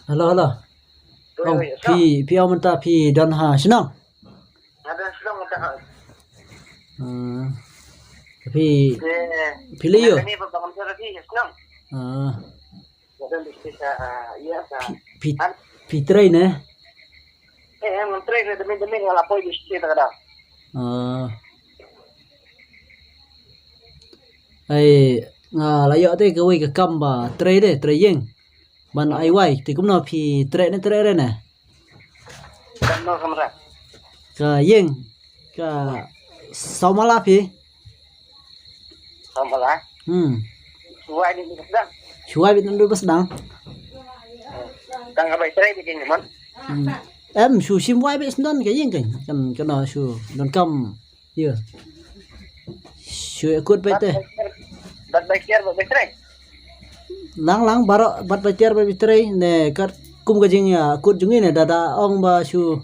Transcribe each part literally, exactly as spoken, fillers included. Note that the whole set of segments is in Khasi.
Hello, hello. Oi, ong, oi, phi, phi ong mynta phi don ha shnong? Nga don shnong mynta ha. Hmm. Phi, eh, phi lei ïa? Ni ba bang mynta phi shnong. Ah. Nga don di sha, ah, ïa sa. Phi, phi, phi trei ne? Eh, eh, nga trei ne demi demi nga la poi di sha ta ka da. Ah. Ai, nga la ïoh te kawei ka kam ba trei de, trei ïing. Ban ai wai, te kumno phi treh ne treh re ne? Kumno kamra? Ka ïing, ka saw mala phi? Saw mala? Hmm. Shu wai beit naduh ba sdang. Shu wai beit naduh ba sdang. Tang ka bai trei beit ïing mon. Hmm. Em, shu shim wai beit sdang ka ïing kan. Kan, kan shu donkam. Ïa. Shu ïa kut beit te. Bad bai tiar bad bai trei. Lang lang baroh bad bai tiar bad bai trei ne kat kum ka jingïakut jong ngi ne da da ong ba shu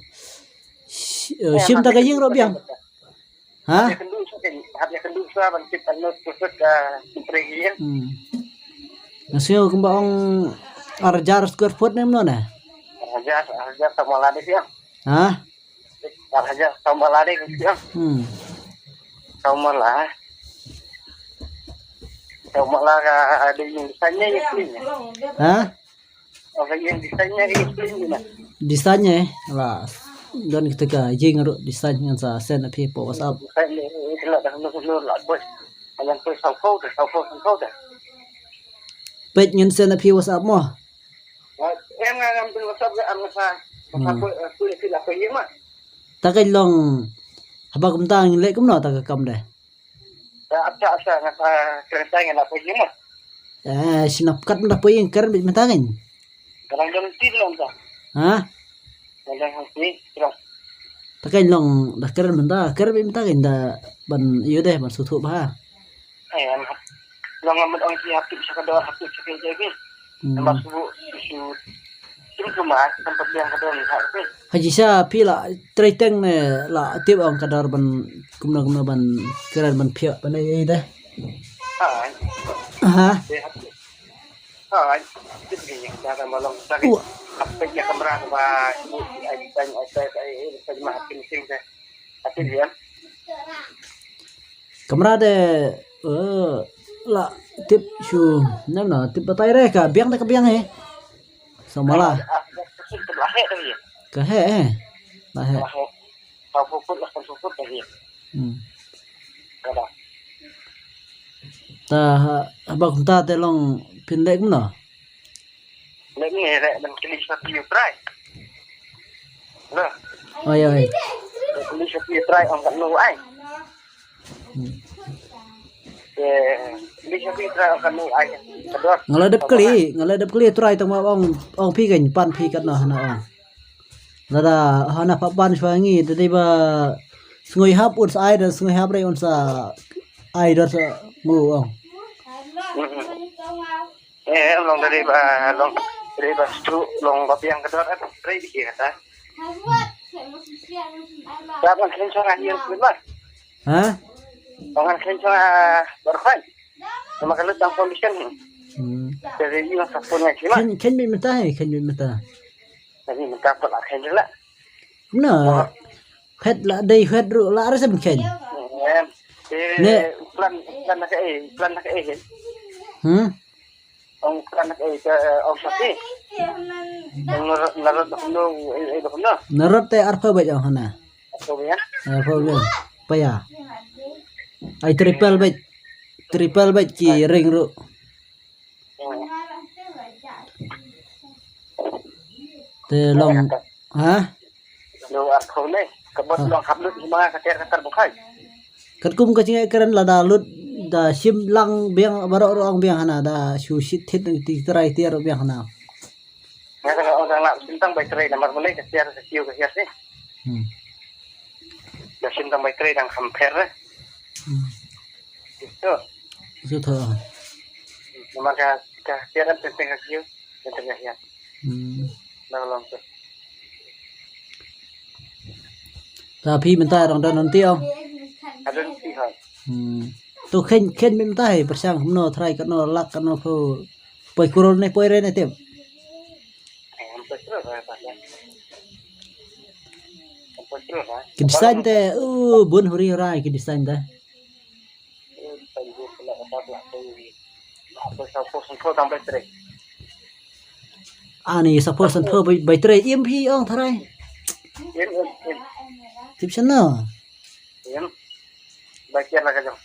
sh-, eh, shim ta ka ïing ruh biang. Ha? Hap ïa kynduh sa, hap ïa kynduh sa ban tip ano kut ka trei ïing. Hmm. Nga sngew kumba ong ar hajar square foot ne mano ne? Ar hajar, ar hajar sama lah deh ïa. Ha? Ar hajar saw mala dei ka ïing. Hmm. Saw mala. Saw mala ka dei ïing design ne ïa clean ne? Ha? Oh, ka ïing design ne ïa clean ne? Design ne la don kita ka ïing ruh design ngan sa send ïa phi hapoh WhatsApp. Design ne ïa la dah nur nur la bos. Ayan poi saw phew te, saw phew, saw phew te. Peit ngan send ïa phi WhatsApp mo. Em nga ngam pyn WhatsApp ga am nga sa. Nga sa poi, eh, poi phi la poi ïing ma. Ta ka long haba kumta ngi leh kumno ta ka kam de. Ta ap ta ap sa nga sa kren ta ngi la poi ïing ma. Eh, shnap kat mynta poi ïing kren beit mynta kan. Ka dang dang ti long ta. Ha? Ka dang dang ti long. Ta kan long da kren mynta, kren beit mynta kan da ban ïoh de ban sngewthuh bha. Ai, an hap. Long am ong ki hap tip sa ka dor, hap tip sa ka J B. Hmm. Namar subu, su, sim tu ma, tempat yang ka dor ni hap tip. Haji Sha, phi la trei teng ne, la tip ong ka dor ban, kumno, kumno ban, kren ban phiah, ban ei, ei de. Ha. Ha? Dei hap tip. Ha, tip ni, yang dah kan malong sakit. Wah. Hap tip ya kamera ba, ai, ai, ai, ai, ai, ai, ma hap tip sing de. Hap tip ya. Kamra de, eh, la tip shu, nem na, tip batai re ka biang de ka biang he. Sa mala. Ka he eh. La he. Hmm. Ta ha, haba kumta te long phin leh kumno? Leh ngi leh ban kylli sha phi u trai. Lo. Oi, oi. Kylli sha phi u trai ong katno ai. Hmm. Te kylli sha phi u trai ong katno ai. Ka dor. Nga la dep kylli, nga la dep kylli u trai tang ba ong, ong phi kan pan phi katno hana ong. Lada hana pha pan shuwa ngi, da dei ba sngewhap un sa ai, da sngewhap re un sa ai dor sa ngu ong. Hmm. Eh, long dari ba, long dari ba stru, long ba biang ka dor, eh, dari di kata. Ba ban khlem chong ah, ïing ba. Ha? Ba ban khlem chong ah, bar khan. Nama ka lut tang foundation. Hmm. Dari ïing sa pun ngai sima. Khlem, khlem beit mynta, eh, khlem beit mynta. Dari mynta pun lah khlem lah. No. Wah. Het la dei het ruh la re sem khlem. Em. Ne. Plan, plan na ka eh, plan na ka eh. Hmm? Ong plan na ka eh, ka, eh, ong sati. Ong narot, narot dok no, eh, eh, dok no. Narot te arphew beit ong hana. Arphew beit. Arphew beit. Paya. Ai triple beit. Triple beit ki ring ruh. Te long, ha? Long arphew ne, ka bot long hap lut ma ka tiar ka tar bukhai. Katkum ka jingkren lada lut da shim lang biang baroh ruh ong biang hana da shu shit thit ti trai tiar ruh biang hana. Nga ka ong tang la shim tang bai trai namar mulai ka tiar ka kiew ka hiar ne. Hmm. Da shim tang bai trai dang kham pher ne. Hmm. Itu. Itu tu. Namar ka, ka tiar teng teng ka kiew, teng teng ka hiar. Hmm. Dah long tu. Ta phi mynta rong don nanti ong. Ada nanti ha. Hmm. Tu khein, khein mynta hai pyrshang kumno trai katno lak katno phew. Poi kurol ne poi re ne tip. Em, Ki design te, uh, bun huri hura ki design te. Ani sa por san por bai, bai trei im phi ong tharai. Tip shano. Bai kiar la ka jong.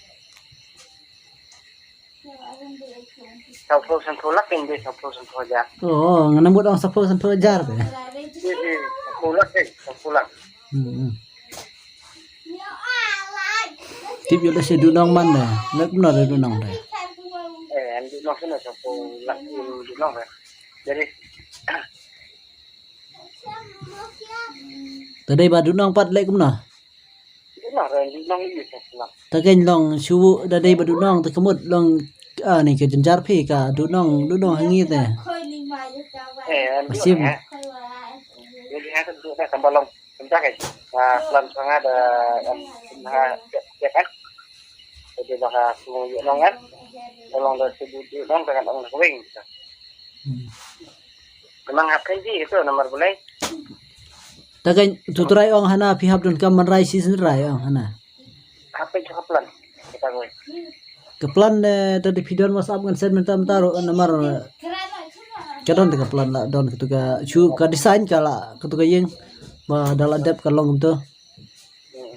Sa por san por lak kan dei sa por san por hajar. Oh, ngana mut ong sa por san por hajar te. Sa por lak kan, sa por lak. Hmm. Tip ïoh da shi du nong man da. Lek kumno da du nong da. Eh, an du nong sene sa por lak du nong da. Jadi. Tadei ba du nong pat lek kumno. Ina ren di nong i sa pulang. Ta kein long shu da dei ba du nong ta ka mut long, ah, ni ka jynjar phi ka du nong, du nong hangi te. Eh, an di Masim. Jadi ha ta du ta tamba long. Tamba kein. Ah, plan sanga da, em, ha, ya, ya kan. Jadi ba ha su yu nong kan. Long da su du nong ta kan long da wing. Hmm. Memang hap kan ji itu nomor boleh. Ta kein tu trai ong hana phi hap don kam man rai si sin rai ong hana. Hap kan ka plan. Kita gue. Ka plan ne ta di phi don WhatsApp ngan send mynta mynta ro namar. Ka don ta ka plan la don ka tu ka shu ka design ka la ka tu ka ïing. Ba da la dep ka long tu. Hmm.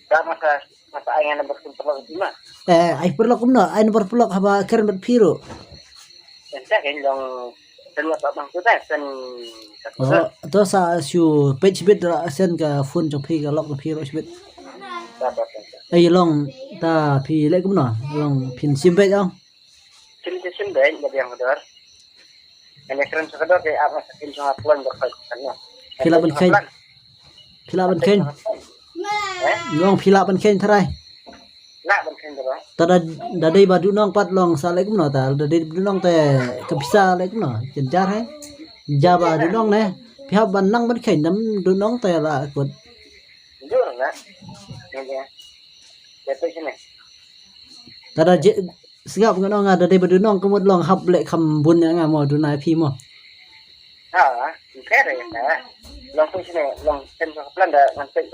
Ka masa masa ai ngan number pun perlu ma. Eh, ai perlu kumno, ai number perlu haba kren bad phi ro. Kan ta kan long Sen WhatsApp bang tu dah, sen. Oh, to sa shu page bit la sen ka phone jong phi ka lock phi ro bit. Ai long ta phi leh kumno, long phin sim bit ong. Sim sim bit ba biang ka dor. Ane kren sa ka dor ke apa sa sim sa plan ba ka kan. Phi lah ban khein. Phi lah ban khein. Eh? Long phi lah ban khein tharai. Lah ban khein tharai. Ta da, da dei ba du nong pat long sa leh kumno ta, da dei du nong te ka pisa leh kumno. Jynjar he. Ja ba du nong ne. Phi hap ban nang ban khein dam du nong te la kut. Jur na. Ya, ya. Ya, tu sini. Ta da je, sngap ngan ong nga da dei ba du nong ka mut long hap leh kham bun ïa nga mo du nai phi mo. Ha, fair ya. Long pun sini, long sen sa plan da ngan sen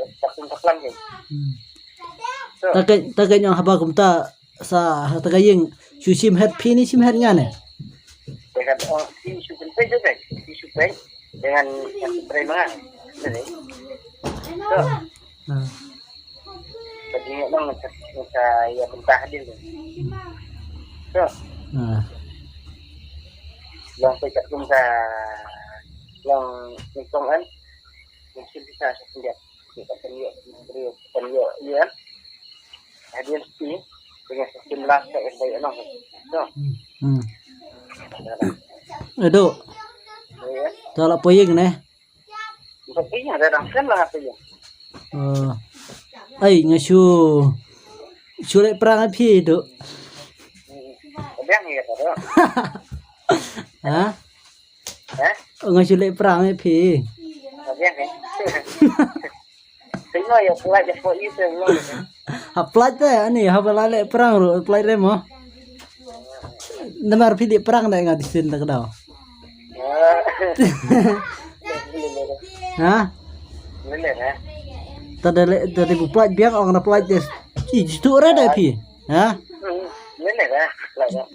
sa plan ke. Hmm. So. Ta kein, ta kein ong haba kumta sa ha ta ka ïing shu sim het phi ni sim het nga ne. Dengan oh si shu pen pen juga, si shu pen dengan yang spray mana. Jadi. So. Ha. Jadi memang macam macam ya bentah dia tu. So. Ha. Long pun kat pun sa long singkong kan. Mungkin bisa sa sendiri. Kita kan ya, beri kan ya, ya. Hadiah si dengan sistem lah kat yang baik long. So. Hmm. Aduh. Ya. Ta la poi ïing ne. Bukan punya, ada orang kan lah apa ya. Oh. Ai nga shu shu leh prang phi tu. Ada yang ya tu. Ha? Eh? Nga shu leh prang phi. Ada yang ya. Tengok ya, pelajar ya, pelajar ya. Ha pelajar te ani ha ba la leh prang ru pelajar mo. Namar phi dei prang dei nga disin ta ka daw. Ha? Lele, eh? Ta da leh, ta da bu pelajar biang ong na pelajar des. Ih, jitu re dei phi. Ha? Lele, eh? Pelajar.